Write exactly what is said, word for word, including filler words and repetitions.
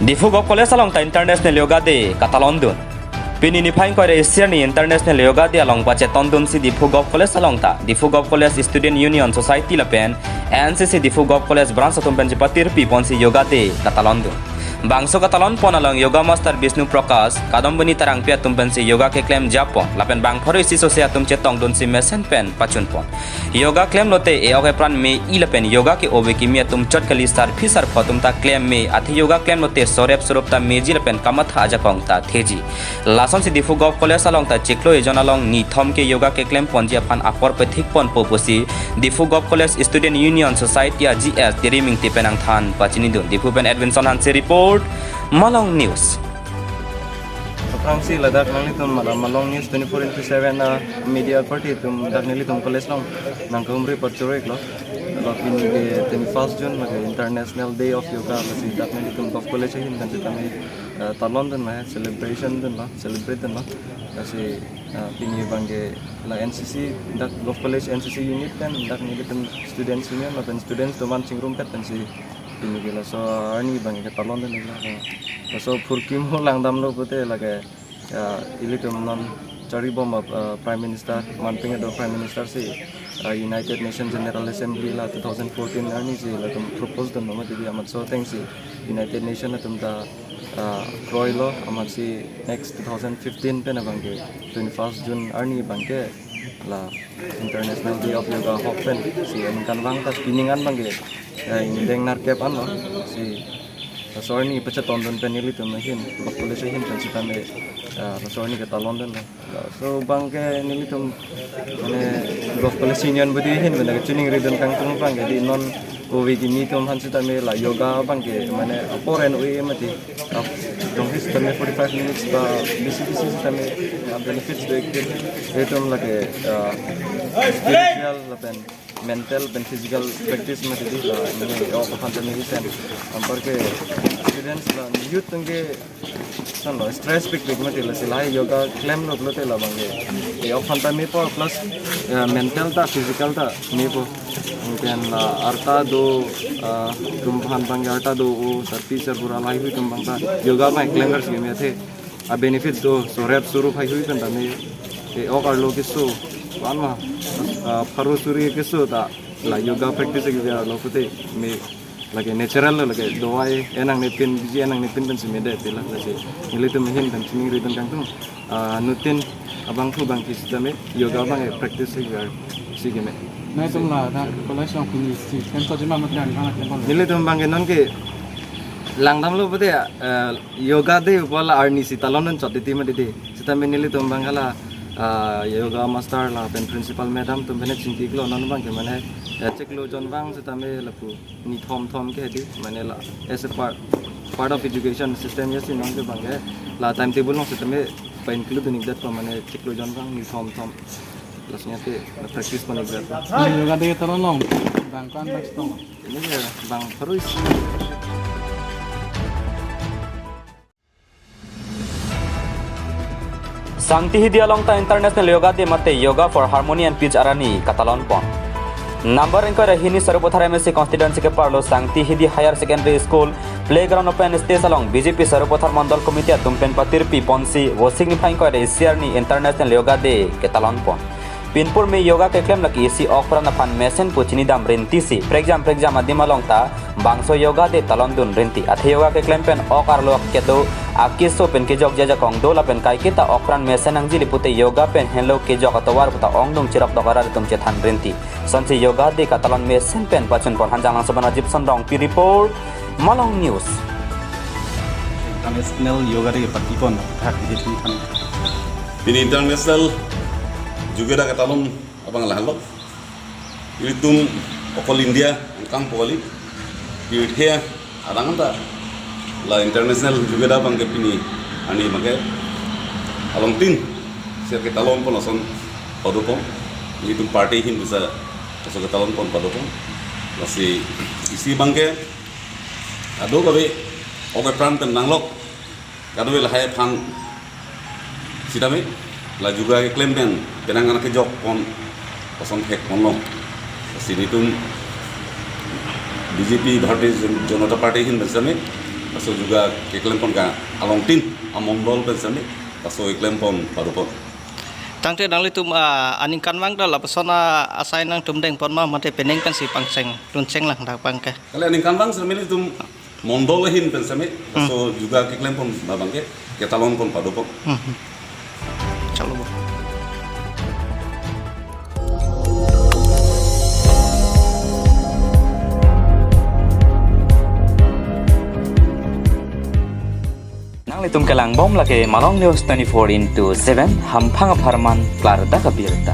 Diphu Govt College along ta International Yoga Day katalon dun. Pini niphai ingkoi ra isi arni International Yoga Day along pachetong dunsi Diphu Govt College along ta Diphu Govt College Student Union Society lapen N C C Diphu Govt College Branch atum pensi patirpi ponsi Yoga Day katalon dun. Bangso katalon pon along Yoga Master Bishnu Prakash, Kadambini Terangpi atum pensi yoga keklem japon lapen bang pharo isi sose atum chetong dunsi mesen pen pachun pon. Yoga klem lote e-ok epran me-i lapen yoga ke-ove kimi atum chot kali, sarpi sarpo atum ta klem me, athe yoga klem lote sorep sorop ta meji lapen kamatha ajakong ta theji. Lasonsi Diphu Govt College along ta chiklo ejon along nithom ke yoga keklem ponji aphan apor pethik ponpo pusi Diphu Govt College Student Union Society a G S Tiri Mingti pen nangthan pachini dun. Diphu pen Edwinson Hanse report, Malong News. Aphrangsi ladak nanglitum mala Malong News twenty-four into seven a media party atum dak nelitum college along nangkahumri patchoro iklo. Lapen ke twenty-first June lake International Day of Yoga, lasi dak nelitum Govt College ahin kan sitame, eh, talon dunlo, celebration dunlo, celebrate dunlo. Lasi, eh, pini abang ke la N C C, dak Govt College N C C unit kan dak nelitum Students Union lapen students doman chingrumpet pensi pini ke laso arni abang ke talon dunlo. Laso phurkimo langdamlo pute lake, ya, ilitum non charibom, uh, Prime Minister, manpeng do Prime Minister si, uh, United Nations General Assembly la two thousand fourteen arni si latum propose dunlo mati di, amatsi atengsi United Nations atum ta, uh, kroilo, amatsi next two thousand fifteen pen abang ke twenty-first June arni abang ke la International Day of Yoga ahok pensi aningkanvang ta pining an abang ke, eh, ingdeng nerkep anlo, si laso arni pachetong dun pen nelitum ahin, Govt College ahin pen sitame, eh, laso arni ketalon dunlo. Laso abang ke nelitum mane Govt College Union body ahin pen kachiningri dun kangtung abang ke di non ove kimi atum aphan sitame la yoga abang ke mane apor en-ove mati. Ap, jongsi sitame forty-five minutes ba bisi bisi sitame, ah, benefits do ik. Itum lake, ah, spiritual lapen mental pen physical practice mati di la, ini e-ok aphan ta mesen. Anparke students la youth atum ke sanlo stress pikpik mati, lasi lahai yoga klemlo pulote labang ke e-ok aphan ta mepo plus, eh, mental ta physical ta mepo. Anke la arta do, ah, atum aphan abang ke arta do-o, sarpi sarbura lahaihui atum abang ta yoga abang klem versi me athe a benefits do, sorep sorup haihui pen ta me, e-ok arlo keso, anma, ah, pharo suri keso ta la yoga practice ke arlo pute me lake natural lo, lake dawai en nangne pin, biji en nangne pin pensi medet pila, lasi nelitum ahin pen chiningri dun kangtung. Ah, anuttin abangphu abangke sitame yoga abang practice si gar si keme. Nangtum ladak college along pini si klem chotji ma mate arni abang klem pon? Nelitum abang ke non ke langdamlo pute, eh, Yoga Day pu la arni si talon dun chot titi mati di. Sitame nelitum abang ke la, ah, yoga master lapen principal madam atum pen chingki iklo, non abang ke mane, eh, chiklo jon abang sitame lapu nithom thom ke di, mane la as a part, part of education system ya si non ke abang ke la timetable along sitame pa-include dun ikdet pa, mane chiklo jon abang nithom thom. Laso nya te practice pon ikdet pa. Ini Yoga Day talon along bang ko-an bang chetong? Ini ke bang pharo isi. Sangti Hidi along ta International Yoga Day mate Yoga for Harmony and Peace arni katalon pon. Number ingkoi ra hini Sarupathar M A C constituency keparlo Sangti Hidi Higher Secondary School playground open stage along B J P Sarupathar Mandal Committee atum pen patirpi ponsi Vosik niphai ingkoi ra isi arni International Yoga Day ketalon pon. Pinpur me yoga keklem lake isi ok pran aphan mesen pu chinidam rinti si prekjam prekjam adim along ta bangso Yoga Day talon dun rinti. Athe yoga keklem pen ok arlo kedo akeso pen kejokji ajakong do lapen kaiketa ok pran mesen nangjili pute yoga pen henlo kejok atovar puta ongdung chirok dok arat atum chethan rinti. Sonsi Yoga Day katalon mesen pen pachun pon. Hanjanglangso pen Rajib Sonrongpi report, Malong News. International Yoga Day pati pon thak di phan. Pini International Yoga Day katalon abang lahenlo. Ilitum okol India angkang po kali, pirthe adang ta la International Yoga Day abang ke pini arni abang ke along tin ser ketalon pon ason padopon. Ilitum party ahin bisa ason ketalon pon padopon. Lasi isi abang ke ado kave ok epran pen nanglok, kadokave lahai aphan sitame la yoga keklem pen penang anak kejok pon, kosong thek ponlo. Lasi nelitum B J P, Bharatiya Jan-, Janata Party ahin pen sitame Laso juga keklempon ke alongtin amondol pen semi laso keklempon padopon. Tangte nanglitum, ah, aningkanvang ta lapuson asai nangtum dengpon ma mate penang pensi pangcheng tuncheng lang dak abangke. Kali aningkanvang semi nelitum mondol ahin pen semi laso juga keklempon abangke ketalonpon padopon. Hmm. Chalo bo. Nanglitum kelangbom lake Malong News twenty-four into seven, hamphang apharman klardak abirta.